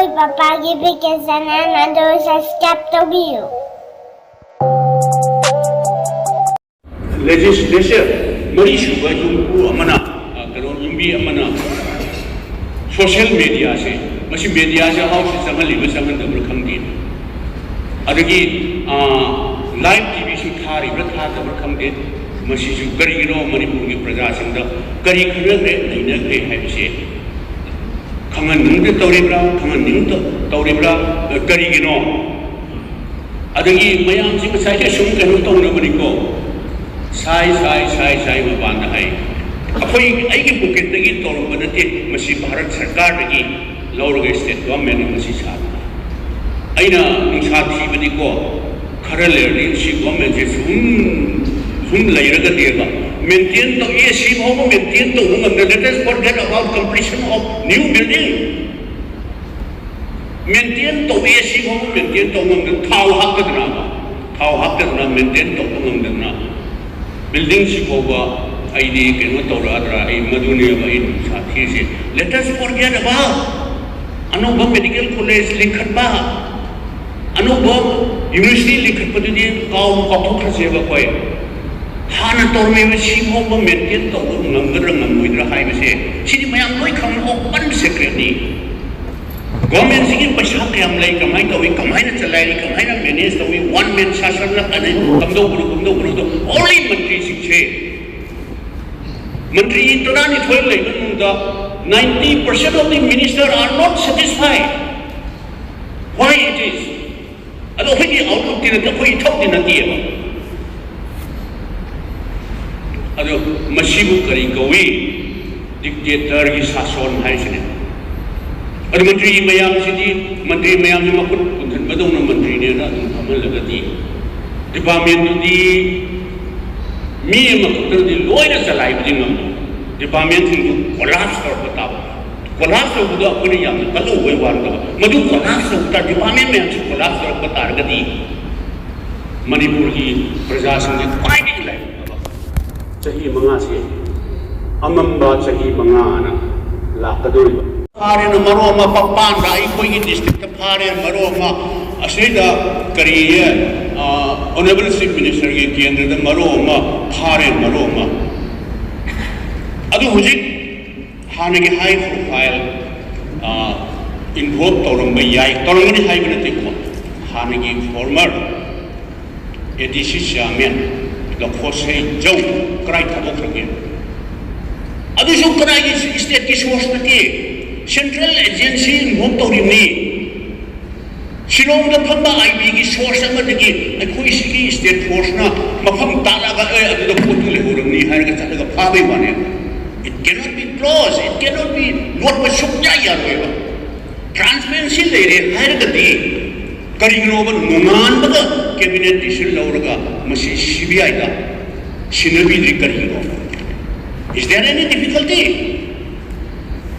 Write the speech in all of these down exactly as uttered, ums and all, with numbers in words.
ꯑꯩꯈꯣꯏ ꯄꯄꯥꯒꯤ ꯚꯦꯀꯦꯁꯟ ꯍꯥꯏꯅ ꯑꯗꯨ ꯁꯕꯁꯀ꯭ꯔꯥꯏꯕ ꯇꯧꯕꯤꯌꯨ꯫ ꯂꯦꯖꯤꯁꯂꯦꯆꯔ ꯃꯔꯤꯁꯨꯕ ꯌꯨꯝꯕꯨ ꯑꯃꯅ, ꯑ, ꯀꯩꯅꯣ, ꯌꯨꯝꯕꯤ ꯑꯃꯅ ꯁꯣꯁꯤꯌꯦꯜ ꯃꯦꯗꯤꯌꯥꯁꯦ, ꯃꯁꯤ ꯃꯦꯗꯤꯌꯥꯁꯦ ꯍꯥꯎꯁꯇ ꯆꯪꯍꯜꯂꯤꯕ꯭ꯔꯥ ꯆꯪꯍꯟꯗꯕ꯭ꯔꯥ ꯈꯪꯗꯦ꯫ ꯑꯗꯒꯤ ꯂꯥꯏꯚ ꯇꯤ ꯚꯤꯁꯨ ꯊꯥꯔꯤꯕ꯭ꯔꯥ ꯊꯥꯗꯕ꯭ꯔꯥ ꯈꯪꯗꯦ꯫ ꯃꯁꯤꯁꯨ ꯀꯔꯤꯒꯤꯅꯣ ꯃꯅꯤꯄꯨꯔꯒꯤ ꯄ꯭ꯔꯖꯥꯁꯤꯡꯗ ꯀꯔꯤ ꯈꯟꯅꯈ꯭ꯔꯦ ꯅꯩꯅꯈ꯭ꯔꯦ ꯍꯥꯏꯕꯁꯦ ꯈꯪꯍꯟꯅꯤꯡꯗ ꯇꯧꯔꯤꯕ꯭ꯔꯥ, ꯈꯪꯍꯟꯅꯤꯡꯗ ꯇꯧꯔꯤꯕ꯭ꯔꯥ, ꯀꯔꯤꯒꯤꯅꯣ? ꯑꯗꯒꯤ ꯃꯌꯥꯝꯁꯤ ꯉꯁꯥꯏꯗꯤ ꯁꯨꯝ ꯀꯩꯅꯣ ꯇꯧꯅꯕꯅꯤꯀꯣ, ꯁꯥꯏ ꯁꯥꯏ ꯁꯥꯏ ꯁꯥꯏ ꯃꯄꯥꯟꯗ ꯍꯥꯏ꯫ ꯑꯩꯈꯣꯏ, ꯑꯩꯒꯤ ꯄꯣꯀꯦꯠꯇꯒꯤ ꯇꯧꯔꯝꯕ ꯅꯠꯇꯦ, ꯃꯁꯤ ꯚꯥꯔꯠ ꯁꯔꯀꯥꯔꯗꯒꯤ ꯂꯧꯔꯒ ꯁ꯭ꯇꯦꯠ ꯒꯣꯚꯔꯟꯃꯦꯟꯠꯅ ꯃꯁꯤ ꯁꯥꯕꯅꯤ꯫ ꯑꯩꯅ ꯅꯨꯡꯁꯥ ꯊꯤꯕꯗꯤꯀꯣ, ꯈꯔ ꯂꯩꯔꯗꯤ ꯁꯤ ꯒꯣꯚꯔꯟꯃꯦꯟꯠꯁꯦ ꯁꯨꯝ ꯁꯨꯝ ꯂꯩꯔꯒꯗꯤꯕ, ꯃꯦꯟꯇꯦꯟ ꯇꯧ, ꯑꯦ ꯁꯤ ꯐꯥꯎꯕ ꯃꯦꯟꯇꯦꯟ ꯇꯧꯕ ꯉꯝꯗ, let us forget about completion of new building꯫ Maintain ꯇꯧꯕ, ꯑꯦ ꯁꯤ ꯐꯥꯎꯕ ꯃꯦꯟꯇꯦꯟ ꯇꯧꯕ ꯉꯝꯗ, ꯊꯥꯎ ꯍꯥꯞꯇꯗꯅ, ꯊꯥꯎ ꯍꯥꯞꯇꯗꯅ ꯃꯦꯟꯇꯦꯟ ꯇꯧꯕ ꯉꯝꯗꯗꯅ, ꯕꯤꯜꯗꯤꯡꯁꯤ ꯐꯥꯎꯕ ꯑꯩꯗꯤ ꯀꯩꯅꯣ ꯇꯧꯔꯛꯑꯗ꯭ꯔꯥ, ꯑꯩ ꯃꯗꯨꯅꯦꯕ ꯑꯩ ꯅꯨꯡꯁꯥ ꯊꯤꯔꯤꯁꯦ꯫ Let us forget about ꯑꯅꯧꯕ ꯃꯦꯗꯤꯀꯦꯜ ꯀꯣꯂꯦꯖ ꯂꯤꯡꯈꯠꯄ, ꯑꯅꯧꯕ ꯌꯨꯅꯤꯚꯔꯁꯤꯇꯤ ꯂꯤꯡꯈꯠꯄꯗꯨꯗꯤ ꯀꯥꯎꯕ ꯀꯥꯎꯊꯣꯛꯈ꯭ꯔꯁꯦꯕ ꯑꯩꯈꯣꯏ꯫ ꯍꯥꯟꯅ ꯇꯧꯔꯝꯃꯤꯕ ꯁꯤ ꯐꯥꯎꯕ ꯃꯦꯟꯇꯦꯟ ꯇꯧꯕ ꯉꯝꯒꯗ꯭ꯔꯥ ꯉꯝꯃꯣꯏꯗ꯭ꯔꯥ ꯍꯥꯏꯕꯁꯦ, ꯁꯤꯗꯤ ꯃꯌꯥꯝ ꯂꯣꯏ ꯈꯪꯕ ꯑꯣꯄꯟ ꯁꯦꯀ꯭ꯔꯦꯠꯅꯤ꯫ ꯒꯣꯔꯃꯦꯟꯁꯤꯒꯤ ꯄꯩꯁꯥ ꯀꯌꯥꯝ ꯂꯩ, ꯀꯃꯥꯏꯅ ꯇꯧꯏ, ꯀꯃꯥꯏꯅ ꯆꯂꯥꯏꯔꯤ, ꯀꯃꯥꯏꯅ ꯃꯦꯅꯦꯖ ꯇꯧꯏ, ꯋꯥꯟ ꯃꯦꯟ ꯁꯥꯁꯟꯅ ꯀꯝꯗꯧꯕꯅꯣ, ꯀꯝꯗꯧꯕꯅꯣꯗꯣ ꯑꯣꯟꯂꯤ ꯃꯟꯇ꯭ꯔꯤꯁꯤꯡꯁꯦ, ꯃꯟꯇ꯭ꯔꯤ ꯇꯔꯥꯅꯤꯊꯣꯏ ꯂꯩꯕ ꯃꯅꯨꯡꯗ ninety percent of the minister are not satisfied. Why it is? ꯑꯗꯣ ꯑꯩꯈꯣꯏꯒꯤ ꯑꯥꯎꯠꯂꯨꯛꯇꯤ ꯅꯠꯇꯦ, ꯑꯩꯈꯣꯏ ꯏꯊꯧꯗꯤ ꯅꯠꯇꯦꯕ꯫ ꯑꯗꯣ ꯃꯁꯤꯕꯨ ꯀꯔꯤ ꯀꯧꯏ? ꯗꯤꯛꯇꯦꯇꯔꯒꯤ ꯁꯥꯁꯣꯟ ꯍꯥꯏꯁꯤꯅꯦ꯫ ꯑꯗꯨ ꯃꯟꯇ꯭ꯔꯤ ꯃꯌꯥꯝꯁꯤꯗꯤ, ꯃꯟꯇ꯭ꯔꯤ ꯃꯌꯥꯝꯁꯤ ꯃꯈꯨꯠ ꯄꯨꯟꯁꯤꯟꯕꯗꯧꯅ ꯃꯟꯇ꯭ꯔꯤꯅꯦꯅ ꯑꯗꯨꯝ ꯐꯝꯍꯜꯂꯒꯗꯤ, ꯗꯤꯄꯥꯔꯠꯃꯦꯟꯗꯨꯗꯤ ꯃꯤ ꯑꯃꯈꯛꯇꯅꯗꯤ ꯂꯣꯏꯅ ꯆꯂꯥꯏꯕꯗꯤ ꯉꯝꯃꯤ꯫ ꯗꯤꯄꯥꯔꯠꯃꯦꯟꯁꯤꯡꯗꯨ ꯀꯣꯂꯥꯞꯁ ꯇꯧꯔꯛꯄ ꯇꯥꯕ꯫ ꯀꯣꯂꯥꯞꯁ ꯇꯧꯕꯗꯣ ꯑꯩꯈꯣꯏꯅ ꯌꯥꯝꯅ ꯀꯜꯂꯨꯕꯩ ꯋꯥ ꯅꯠꯇꯕ, ꯃꯗꯨ ꯀꯣꯂꯥꯞꯁ ꯇꯧꯕ ꯇꯥꯔꯗꯤ, ꯗꯤꯄꯥꯔꯠꯃꯦꯟ ꯃꯌꯥꯝꯁꯤ ꯀꯣꯂꯥꯞꯁ ꯇꯧꯔꯛꯄ ꯇꯥꯔꯒꯗꯤ, ꯃꯅꯤꯄꯨꯔꯒꯤ ꯄ꯭ꯔꯖꯥꯁꯤꯡꯁꯦ ꯈ꯭ꯋꯥꯏꯗꯒꯤ ꯂꯥꯏꯕꯛ ꯐꯕ ꯆꯍꯤ ꯃꯉꯥꯁꯤ ꯑꯃꯝꯕ ꯆꯍꯤ ꯃꯉꯥ ꯑꯅ ꯂꯥꯛꯀꯗꯧꯔꯤꯕ꯫ ꯐꯥꯔꯦꯅ ꯃꯔꯣ ꯑꯃ, ꯄꯛꯄꯥꯟꯗ ꯑꯩꯈꯣꯏꯒꯤ ꯗꯤꯁꯇ꯭ꯔꯤꯛꯇ ꯐꯥꯔꯦꯅ ꯃꯔꯣ ꯑꯃ, ꯑꯁꯤꯗ ꯀꯔꯤ, ꯑ, ꯑꯣꯅꯔꯦꯕꯜ ꯆꯤꯐ ꯃꯤꯅꯤꯁꯇꯔꯒꯤ ꯀꯦꯟꯗ꯭ꯔꯗ ꯃꯔꯣ ꯑꯃ, ꯐꯥꯔꯦꯅ ꯃꯔꯣ ꯑꯃ꯫ ꯑꯗꯨ ꯍꯧꯖꯤꯛ ꯍꯥꯟꯅꯒꯤ ꯍꯥꯏ ꯄ꯭ꯔꯣꯐꯥꯏꯜ ꯏꯟꯚꯣꯜꯕ ꯇꯧꯔꯝꯕ ꯌꯥꯏ, ꯇꯧꯔꯝꯒꯅꯤ ꯍꯥꯏꯕ ꯅꯠꯇꯦꯀꯣ, ꯍꯥꯟꯅꯒꯤ ꯐꯣꯔꯃꯔ ꯑꯦ ꯗꯤ ꯁꯤ ꯆꯤꯌꯥꯔꯃꯦꯟ ꯂꯈꯣꯁꯩ ꯖꯧ ꯀꯗꯥꯏ ꯊꯥꯗꯣꯛꯈ꯭ꯔꯒꯦ? ꯑꯗꯨꯁꯨ ꯀꯗꯥꯏꯒꯤ ꯁ꯭ꯇꯦꯠꯀꯤ ꯁꯣꯔꯁ ꯅꯠꯇꯦ, ꯁꯦꯟꯇ꯭ꯔꯦꯜ ꯑꯦꯖꯦꯟꯁꯤ ꯏꯟꯚꯣꯜꯕ ꯇꯧꯔꯤꯕꯅꯤ꯫ ꯁꯤꯂꯣꯡꯗ ꯐꯝꯕ ꯑꯥꯏ ꯕꯤꯒꯤ ꯁꯣꯔꯁ ꯑꯃꯗꯒꯤ ꯑꯩꯈꯣꯏ ꯁꯤꯒꯤ ꯁ꯭ꯇꯦꯠ ꯐꯣꯔꯁꯅ ꯃꯐꯝ ꯇꯥꯛꯂꯒ, "ꯑꯦ, ꯑꯗꯨꯗ ꯄꯣꯠꯇꯨ ꯂꯩꯍꯧꯔꯝꯅꯤ" ꯍꯥꯏꯔꯒ ꯆꯠꯂꯒ ꯐꯥꯕꯩ ꯋꯥꯅꯦ꯫ It cannot be close, it cannot be, ꯂꯣꯠꯄ ꯁꯨꯛꯌꯥ ꯌꯥꯔꯣꯏꯕ꯫ ꯇ꯭ꯔꯥꯟꯁꯄꯦꯔꯦꯟꯁꯤ ꯂꯩꯔꯦ ꯍꯥꯏꯔꯒꯗꯤ ꯀꯔꯤꯒꯤꯅꯣꯕ ꯅꯣꯡꯉꯥꯟꯕꯒ ꯀꯦꯕꯤꯅꯦꯠ ꯗꯤꯁꯤꯖꯟ ꯂꯧꯔꯒ ꯃꯁꯤ ꯁꯤ ꯕꯤ ꯑꯥꯏꯗ ꯁꯤꯟꯅꯕꯤꯗ꯭ꯔꯤ ꯀꯔꯤꯒꯤꯅꯣ? Is there any difficulty?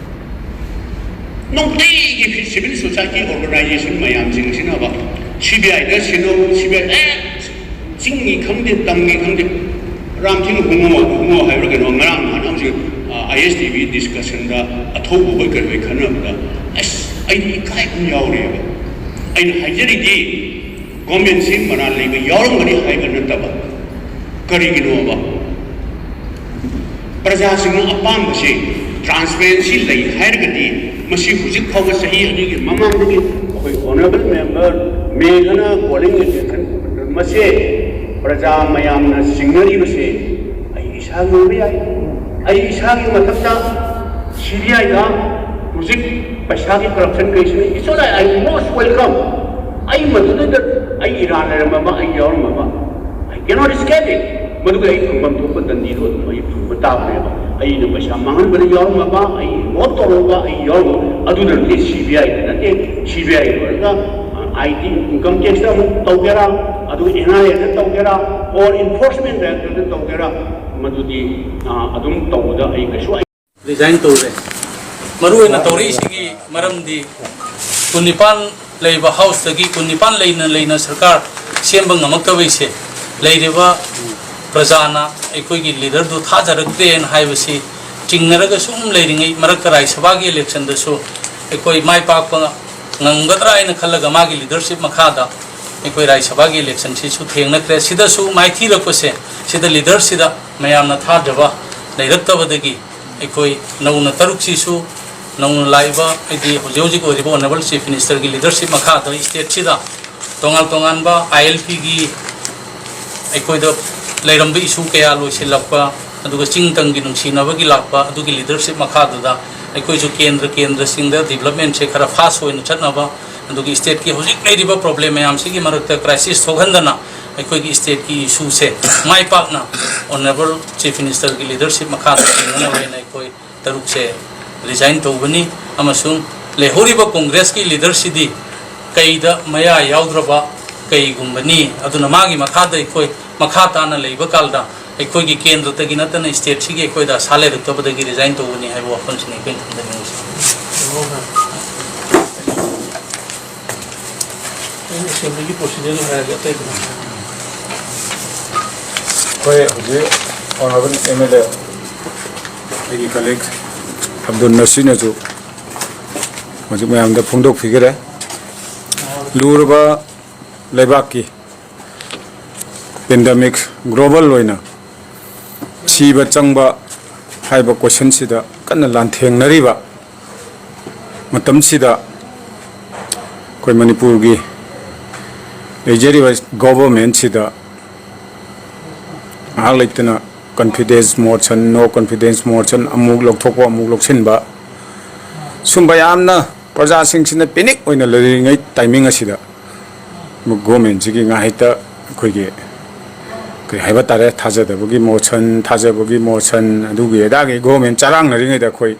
ꯅꯨꯡꯇꯤꯒꯤ ꯁꯤꯚꯤꯜ ꯁꯣꯁꯥꯏꯇꯤ ꯑꯣꯔꯒꯅꯥꯏꯖꯦꯁꯟ ꯃꯌꯥꯝꯁꯤꯡꯁꯤꯅꯕ ꯁꯤ ꯕꯤ ꯑꯥꯏꯗ ꯁꯤꯟꯅꯧ, ꯁꯤ ꯕꯤ ꯑꯥꯏ, ꯑꯦ, ꯆꯤꯡꯒꯤ ꯈꯪꯗꯦ, ꯇꯝꯒꯤ ꯈꯪꯗꯦ, ꯔꯥꯝꯊꯤꯅ ꯍꯨꯝꯃꯣ, ꯍꯨꯝꯃꯣ ꯍꯥꯏꯕ꯭ꯔꯥ ꯀꯩꯅꯣ, ꯉꯔꯥꯡ ꯅꯍꯥꯟ ꯍꯧꯖꯤꯛ, ꯑ, ꯑꯥꯏ ꯑꯦꯁ ꯇꯤ ꯚꯤ ꯗꯤꯁꯀꯁꯟꯗ ꯑꯊꯧꯕ ꯍꯣꯏ ꯀꯔꯤ ꯍꯣꯏ ꯈꯟꯅꯕꯗ, ꯑꯁ, ꯑꯩꯗꯤ ꯏꯀꯥꯏꯕ ꯑꯃ ꯌꯥꯎꯔꯤꯑꯕ꯫ ꯑꯩꯅ ꯍꯥꯏꯖꯔꯤꯗꯤ, ꯒꯣꯔꯃꯦꯟꯁꯤ ꯃꯔꯥꯜ ꯂꯩꯕ ꯌꯥꯎꯔꯝꯒꯅꯤ ꯍꯥꯏꯕ ꯅꯠꯇꯕ, ꯀꯔꯤꯒꯤꯅꯣꯕ? ꯄ꯭ꯔꯖꯥꯁꯤꯡꯅ ꯑꯄꯥꯝꯕꯁꯦ ꯇ꯭ꯔꯥꯟꯁꯄꯦꯔꯦꯟꯁꯤ ꯂꯩ ꯍꯥꯏꯔꯒꯗꯤ, ꯃꯁꯤ ꯍꯧꯖꯤꯛ ꯐꯥꯎꯕ ꯆꯍꯤ ꯑꯅꯤꯒꯤ ꯃꯃꯥꯡꯗꯒꯤ ꯑꯩꯈꯣꯏ ꯑꯣꯅꯔꯦꯕꯜ ꯃꯦꯝꯕꯔ ꯃꯦꯘꯅ ꯀꯣꯂꯤꯡ ꯑꯦꯇꯦꯟꯁꯟ ꯃꯁꯦ ꯄ꯭ꯔꯖꯥ ꯃꯌꯥꯝꯅ ꯆꯤꯡꯅꯔꯤꯕꯁꯦ ꯑꯩ ꯏꯁꯥꯒꯤ ꯑꯣꯏꯕ ꯌꯥꯏ꯫ ꯑꯩ ꯏꯁꯥꯒꯤ ꯃꯊꯛꯇ ꯁꯤ ꯕꯤ ꯑꯥꯏꯗ ꯍꯧꯖꯤꯛ ꯄꯩꯁꯥꯒꯤ ꯀꯔꯞꯁꯟ ꯀꯩꯁꯨ ꯂꯩ꯫ It's all right, I most welcome. ꯑꯩ ꯃꯗꯨꯗ ꯑꯩ ꯏꯔꯥꯟ ꯂꯩꯔꯝꯃꯕ, ꯑꯩ ꯌꯥꯎꯔꯝꯃꯕ, I cannot escape it. ꯃꯗꯨꯒ ꯑꯩ ꯐꯪꯐꯝ ꯊꯣꯛꯄ ꯗꯟꯗꯤꯗꯣ ꯑꯗꯨꯝ ꯑꯩ ꯐꯪꯕ ꯇꯥꯕꯅꯦꯕ꯫ ꯑꯩꯅ ꯄꯩꯁꯥ ꯃꯥꯡꯍꯟꯕꯗ ꯌꯥꯎꯔꯝꯃꯕ, ꯑꯩ ꯏꯟꯚꯣꯜꯕ ꯇꯧꯔꯝꯃꯕ, ꯑꯩ ꯌꯥꯎꯔꯝꯃꯕ, ꯑꯗꯨꯗ ꯅꯠꯇꯦ, ꯁꯤ ꯕꯤ ꯑꯥꯏꯗ ꯅꯠꯇꯦ꯫ ꯁꯤ ꯕꯤ ꯑꯥꯏ ꯂꯣꯏꯔꯒ, ꯑ, ꯑꯥꯏ ꯇꯤ, ꯏꯟꯀꯝ ꯇꯦꯛꯁꯇ ꯑꯃꯨꯛ ꯇꯧꯒꯦꯔꯥ, ꯑꯗꯨꯒ ꯑꯦꯟ ꯑꯥꯏ ꯑꯦꯗ ꯇꯧꯒꯦꯔꯥ, ꯑꯣꯔ ꯏꯟꯐꯣꯔꯁꯃꯦꯟ ꯗꯥꯏꯔꯦꯛꯇꯣꯔꯦꯠꯇ ꯇꯧꯒꯦꯔꯥ, ꯃꯗꯨꯗꯤ, ꯑ, ꯑꯗꯨꯝ ꯇꯧꯕꯗ ꯑꯩ ꯀꯩꯁꯨ ꯔꯤꯖꯥꯏꯟ ꯇꯧꯔꯦ꯫ ꯃꯔꯨꯑꯣꯏꯅ ꯇꯧꯔꯛꯏꯁꯤꯒꯤ ꯃꯔꯝꯗꯤ ꯀꯨꯟꯅꯤꯄꯥꯟ ꯂꯩꯕ ꯍꯥꯎꯁꯇꯒꯤ ꯀꯨꯟꯅꯤꯄꯥꯟ ꯂꯩꯅ ꯂꯩꯅ ꯁꯔꯀꯥꯔ ꯁꯦꯝꯕ ꯉꯝꯃꯛꯇꯕꯩꯁꯦ ꯂꯩꯔꯤꯕ ꯄ꯭ꯔꯖꯥꯅ ꯑꯩꯈꯣꯏꯒꯤ ꯂꯤꯗꯔꯗꯨ ꯊꯥꯖꯔꯛꯇꯦꯅ ꯍꯥꯏꯕꯁꯤ ꯆꯤꯡꯅꯔꯒ ꯁꯨꯝ ꯂꯩꯔꯤꯉꯩ ꯃꯔꯛꯇ ꯔꯥꯖ꯭ꯌ ꯁꯚꯥꯒꯤ ꯏꯂꯦꯛꯁꯟꯗꯁꯨ ꯑꯩꯈꯣꯏ ꯃꯥꯏ ꯄꯥꯛꯄ ꯉꯝꯒꯗ꯭ꯔꯥ ꯍꯥꯏꯅ ꯈꯜꯂꯒ ꯃꯥꯒꯤ ꯂꯤꯗꯔꯁꯤꯞ ꯃꯈꯥꯗ ꯑꯩꯈꯣꯏ ꯔꯥꯖ꯭ꯌ ꯁꯚꯥꯒꯤ ꯏꯂꯦꯛꯁꯟꯁꯤꯁꯨ ꯊꯦꯡꯅꯈ꯭ꯔꯦ꯫ ꯁꯤꯗꯁꯨ ꯃꯥꯏꯊꯤꯔꯛꯄꯁꯦ ꯁꯤꯗ ꯂꯤꯗꯔꯁꯤꯗ ꯃꯌꯥꯝꯅ ꯊꯥꯖꯕ ꯂꯩꯔꯛꯇꯕꯗꯒꯤ ꯑꯩꯈꯣꯏ ꯅꯧꯅ ꯇꯔꯨꯛꯁꯤꯁꯨ ꯅꯧꯅ ꯂꯥꯛꯏꯕ, ꯍꯥꯏꯗꯤ ꯍꯧꯖꯤꯛ ꯍꯧꯖꯤꯛ ꯑꯣꯏꯔꯤꯕ ꯑꯣꯅꯔꯦꯕꯜ ꯆꯤꯐ ꯃꯤꯅꯤꯁꯇꯔꯒꯤ ꯂꯤꯗꯔꯁꯤꯞ ꯃꯈꯥꯗ ꯁ꯭ꯇꯦꯠꯁꯤꯗ ꯇꯣꯉꯥꯟ ꯇꯣꯉꯥꯟꯕ ꯑꯥꯏ ꯑꯦꯜ ꯄꯤꯒꯤ ꯑꯩꯈꯣꯏꯗ ꯂꯩꯔꯝꯕ ꯏꯁꯨ ꯀꯌꯥ ꯂꯣꯏꯁꯤꯜꯂꯛꯄ, ꯑꯗꯨꯒ ꯆꯤꯡ ꯇꯝꯒꯤ ꯅꯨꯡꯁꯤꯅꯕꯒꯤ ꯂꯥꯛꯄ, ꯑꯗꯨꯒꯤ ꯂꯤꯗꯔꯁꯤꯞ ꯃꯈꯥꯗꯨꯗ ꯑꯩꯈꯣꯏꯁꯨ ꯀꯦꯟꯗ꯭ꯔ ꯀꯦꯟꯗ꯭ꯔꯁꯤꯡꯗ ꯗꯤꯕꯂꯞꯃꯦꯟꯁꯦ ꯈꯔ ꯐꯥꯁ ꯑꯣꯏꯅ ꯆꯠꯅꯕ, ꯑꯗꯨꯒ ꯁ꯭ꯇꯦꯠꯀꯤ ꯍꯧꯖꯤꯛ ꯂꯩꯔꯤꯕ ꯄ꯭ꯔꯣꯕ꯭ꯂꯦꯝ ꯃꯌꯥꯝꯁꯤꯒꯤ ꯃꯔꯛꯇ ꯀ꯭ꯔꯥꯏꯁꯤꯁ ꯊꯣꯛꯍꯟꯗꯅ ꯑꯩꯈꯣꯏꯒꯤ ꯁ꯭ꯇꯦꯠꯀꯤ ꯏꯁꯨꯁꯦ ꯃꯥꯏ ꯄꯥꯛꯅ ꯑꯣꯅꯔꯦꯕꯜ ꯆꯤꯐ ꯃꯤꯅꯤꯁꯇꯔꯒꯤ ꯂꯤꯗꯔꯁꯤꯞ ꯃꯈꯥꯗ ꯊꯦꯡꯅꯅꯕ ꯍꯥꯏꯅ ꯑꯩꯈꯣꯏ ꯇꯔꯨꯛꯁꯦ ꯔꯤꯖꯥꯏꯟ ꯇꯧꯕꯅꯤ꯫ ꯑꯃꯁꯨꯡ ꯂꯩꯍꯧꯔꯤꯕ ꯀꯣꯡꯒ꯭ꯔꯦꯁꯀꯤ ꯂꯤꯗꯔꯁꯤꯗꯤ ꯀꯩꯗ ꯃꯌꯥ ꯌꯥꯎꯗ꯭ꯔꯕ ꯀꯩꯒꯨꯝꯕꯅꯤ꯫ ꯑꯗꯨꯅ ꯃꯥꯒꯤ ꯃꯈꯥꯗ ꯑꯩꯈꯣꯏ ꯃꯈꯥ ꯇꯥꯅ ꯂꯩꯕ ꯀꯥꯟꯗ ꯑꯩꯈꯣꯏꯒꯤ ꯀꯦꯟꯗ꯭ꯔꯗꯒꯤ ꯅꯠꯇꯅ ꯁ꯭ꯇꯦꯠꯁꯤꯒꯤ ꯑꯩꯈꯣꯏꯗ ꯑꯁꯥ ꯂꯩꯔꯛꯇꯕꯗꯒꯤ ꯔꯤꯖꯥꯏꯟ ꯇꯧꯕꯅꯤ ꯍꯥꯏꯕ ꯋꯥꯐꯝꯁꯤꯅꯤ ꯑꯩꯈꯣꯏꯅ ꯊꯝꯖꯅꯤꯡꯕꯁꯦ꯫ ꯑꯦꯁꯦꯝꯕ꯭ꯂꯤꯒꯤ ꯄ꯭ꯔꯣꯁꯤꯖꯔꯗꯨ ꯍꯥꯏꯔꯒꯦ, ꯑꯇꯩꯗꯨꯅ꯫ ꯑꯩꯈꯣꯏ ꯍꯧꯖꯤꯛ ꯑꯣꯅꯔꯦꯕꯜ ꯑꯦꯝ ꯑꯦꯜ ꯑꯦ ꯑꯩꯒꯤ ꯀꯂꯤꯛ ꯑꯕꯗꯨꯜ ꯅꯁꯤꯔꯅꯁꯨ ꯍꯧꯖꯤꯛ ꯃꯌꯥꯝꯗ ꯐꯣꯡꯗꯣꯛꯄꯤꯈꯔꯦ꯫ ꯂꯨꯔꯕ ꯂꯩꯕꯥꯛꯀꯤ ꯄꯦꯟꯗꯦꯃꯤꯛ, ꯒ꯭ꯂꯣꯕꯜ ꯑꯣꯏꯅ ꯁꯤꯕ ꯆꯪꯕ ꯍꯥꯏꯕ ꯀꯣꯏꯁꯟꯁꯤꯗ ꯀꯟꯅ ꯂꯥꯟꯊꯦꯡꯅꯔꯤꯕ ꯃꯇꯝꯁꯤꯗ ꯑꯩꯈꯣꯏ ꯃꯅꯤꯄꯨꯔꯒꯤ ꯂꯩꯖꯔꯤꯕ ꯒꯣꯚꯔꯟꯃꯦꯟꯠꯁꯤꯗ ꯉꯥꯏꯍꯥꯛ ꯂꯩꯇꯅ confidence motion, no confidence motion, ꯑꯃꯨꯛ ꯂꯧꯊꯣꯛꯄ ꯑꯃꯨꯛ ꯂꯧꯁꯤꯟꯕ, ꯁꯨꯝꯕ ꯌꯥꯝꯅ ꯄ꯭ꯔꯖꯥꯁꯤꯡꯁꯤꯅ panic ꯑꯣꯏꯅ ꯂꯩꯔꯤꯉꯩ ꯇꯥꯏꯃꯤꯡ ꯑꯁꯤꯗ ꯒꯣꯚꯔꯟꯃꯦꯟꯠꯁꯤꯒꯤ ꯉꯥꯏꯍꯥꯛꯇ ꯑꯩꯈꯣꯏꯒꯤ ꯀꯔꯤ ꯍꯥꯏꯕ ꯇꯥꯔꯦ, ꯊꯥꯖꯗꯕꯒꯤ ꯃꯣꯁꯟ, ꯊꯥꯖꯕꯒꯤ ꯃꯣꯁꯟ, ꯑꯗꯨꯒꯤ ꯑꯗꯥꯒꯤ ꯒꯣꯚꯔꯟꯃꯦꯟꯠ ꯆꯔꯥꯡꯅꯔꯤꯉꯩꯗ ꯑꯩꯈꯣꯏ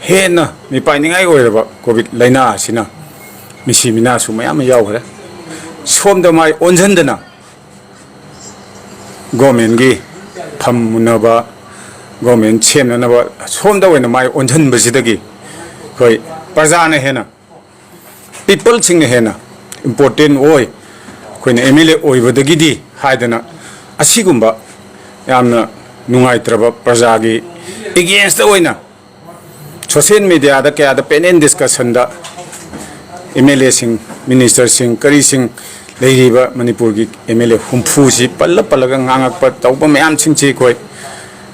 ꯍꯦꯟꯅ ꯃꯤꯄꯥꯏꯅꯤꯡꯉꯥꯏ ꯑꯣꯏꯔꯕ ꯀꯣꯚꯤꯗ ꯂꯥꯏꯅꯥ ꯑꯁꯤꯅ ꯃꯤꯁꯤ ꯃꯤꯅꯥꯁꯨ ꯃꯌꯥꯝ ꯑꯃ ꯌꯥꯎꯈ꯭ꯔꯦ꯫ ꯁꯣꯝꯗ ꯃꯥꯏ ꯑꯣꯟꯁꯤꯟꯗꯅ ꯒꯣꯚꯔꯟꯃꯦꯟꯠꯀꯤ ꯐꯝ ꯃꯨꯟꯅꯕ, ꯒꯣꯚꯔꯟꯃꯦꯟꯠ ꯁꯦꯝꯅꯅꯕ ꯁꯣꯝꯗ ꯑꯣꯏꯅ ꯃꯥꯏ ꯑꯣꯟꯁꯤꯟꯕꯁꯤꯗꯒꯤ ꯑꯩꯈꯣꯏ ꯄ꯭ꯔꯖꯥꯅ ꯍꯦꯟꯅ, ꯄꯤꯄꯜꯁꯤꯡꯅ ꯍꯦꯟꯅ ꯏꯝꯄꯣꯔꯇꯦꯟ ꯑꯣꯏ, ꯑꯩꯈꯣꯏꯅ ꯑꯦꯝ ꯑꯦꯜ ꯑꯦ ꯑꯣꯏꯕꯗꯒꯤꯗꯤ ꯍꯥꯏꯗꯅ ꯑꯁꯤꯒꯨꯝꯕ ꯌꯥꯝꯅ ꯅꯨꯡꯉꯥꯏꯇ꯭ꯔꯕ ꯄ꯭ꯔꯖꯥꯒꯤ ꯑꯦꯒꯦꯟꯁꯇ ꯑꯣꯏꯅ ꯁꯣꯁꯤꯌꯦꯜ ꯃꯦꯗꯤꯌꯥꯗ ꯀꯌꯥꯗ ꯄꯦꯅꯦꯜ ꯗꯤꯁꯀꯁꯟꯗ ꯑꯦꯝ ꯑꯦꯜ ꯑꯦꯁꯤꯡ, ꯃꯤꯅꯤꯁꯇꯔꯁꯤꯡ, ꯀꯔꯤꯁꯤꯡ, ꯂꯩꯔꯤꯕ ꯃꯅꯤꯄꯨꯔꯒꯤ ꯑꯦꯝ ꯑꯦꯜ ꯑꯦ ꯍꯨꯝꯐꯨꯁꯤ ꯄꯜꯂ ꯄꯜꯂꯒ ꯉꯥꯡꯉꯛꯄ ꯇꯧꯕ ꯃꯌꯥꯝꯁꯤꯡꯁꯤ ꯑꯩꯈꯣꯏ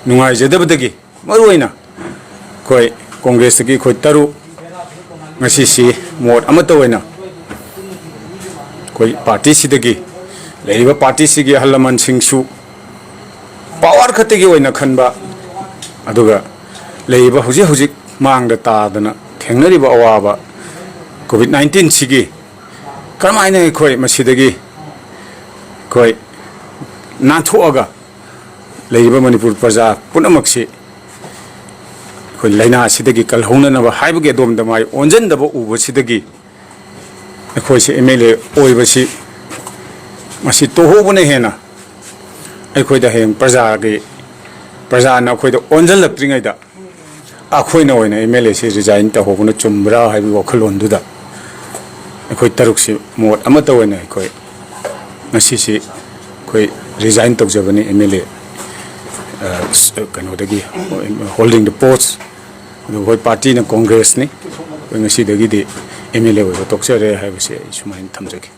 ꯅꯨꯡꯉꯥꯏꯖꯗꯕꯗꯒꯤ, ꯃꯔꯨꯑꯣꯏꯅ ꯑꯩꯈꯣꯏ ꯀꯣꯡꯒ꯭ꯔꯦꯁꯇꯒꯤ ꯑꯩꯈꯣꯏ ꯇꯔꯨꯛ ꯉꯁꯤꯁꯤ ꯃꯣꯠ ꯑꯃꯠꯇ ꯑꯣꯏꯅ ꯑꯩꯈꯣꯏ ꯄꯥꯔꯇꯤꯁꯤꯗꯒꯤ, ꯂꯩꯔꯤꯕ ꯄꯥꯔꯇꯤꯁꯤꯒꯤ ꯑꯍꯜ ꯂꯃꯟꯁꯤꯡꯁꯨ ꯄꯥꯋꯔ ꯈꯛꯇꯒꯤ ꯑꯣꯏꯅ ꯈꯟꯕ, ꯑꯗꯨꯒ ꯂꯩꯔꯤꯕ ꯍꯧꯖꯤꯛ ꯍꯧꯖꯤꯛ ꯃꯥꯡꯗ ꯇꯥꯗꯅ ꯊꯦꯡꯅꯔꯤꯕ ꯑꯋꯥꯕ ꯀꯣꯚꯤꯗ ꯅꯥꯏꯟꯇꯤꯟꯁꯤꯒꯤ ꯀꯔꯝꯍꯥꯏꯅ ꯑꯩꯈꯣꯏ ꯃꯁꯤꯗꯒꯤ ꯑꯩꯈꯣꯏ ꯅꯥꯟꯊꯣꯛꯑꯒ ꯂꯩꯔꯤꯕ ꯃꯅꯤꯄꯨꯔ ꯄ꯭ꯔꯖꯥ ꯄꯨꯝꯅꯃꯛꯁꯤ ꯑꯩꯈꯣꯏ ꯂꯥꯏꯅꯥ ꯑꯁꯤꯗꯒꯤ ꯀꯜꯍꯧꯅꯅꯕ ꯍꯥꯏꯕꯒꯤ ꯑꯗꯣꯝꯗ ꯃꯥꯏ ꯑꯣꯟꯁꯤꯟꯗꯕ ꯎꯕꯁꯤꯗꯒꯤ ꯑꯩꯈꯣꯏꯁꯦ ꯑꯦꯝ ꯑꯦꯜ ꯑꯦ ꯑꯣꯏꯕꯁꯤ ꯃꯁꯤ ꯇꯣꯛꯍꯧꯕꯅ ꯍꯦꯟꯅ ꯑꯩꯈꯣꯏꯗ ꯍꯌꯦꯡ ꯄ꯭ꯔꯖꯥꯒꯤ, ꯄ꯭ꯔꯖꯥꯅ ꯑꯩꯈꯣꯏꯗ ꯑꯣꯟꯁꯤꯜꯂꯛꯇ꯭ꯔꯤꯉꯩꯗ ꯑꯩꯈꯣꯏꯅ ꯑꯣꯏꯅ ꯑꯦꯝ ꯑꯦꯜ ꯑꯦꯁꯤ ꯔꯤꯖꯥꯏꯟ ꯇꯧꯍꯧꯕꯅ ꯆꯨꯝꯕ꯭ꯔꯥ ꯍꯥꯏꯕꯒꯤ ꯋꯥꯈꯜꯂꯣꯟꯗꯨꯗ ꯑꯩꯈꯣꯏ ꯇꯔꯨꯛꯁꯤ ꯃꯣꯠ ꯑꯃꯠꯇ ꯑꯣꯏꯅ ꯑꯩꯈꯣꯏ ꯉꯁꯤꯁꯤ ꯑꯩꯈꯣꯏ ꯔꯤꯖꯥꯏꯟ ꯇꯧꯖꯕꯅꯤ ꯑꯦꯝ ꯑꯦꯜ ꯑꯦ ꯀꯩꯅꯣꯗꯒꯤ, holding the post꯫ ꯑꯗꯨ ꯑꯩꯈꯣꯏ ꯄꯥꯔꯇꯤꯅ ꯀꯣꯡꯒ꯭ꯔꯦꯁꯅꯤ꯫ ꯑꯩꯈꯣꯏ ꯉꯁꯤꯗꯒꯤꯗꯤ ꯑꯦꯝ ꯑꯦꯜ ꯑꯦ ꯑꯣꯏꯕ ꯇꯣꯛꯆꯔꯦ ꯍꯥꯏꯕꯁꯦ ꯑꯩ ꯁꯨꯃꯥꯏꯅ ꯊꯝꯖꯒꯦ꯫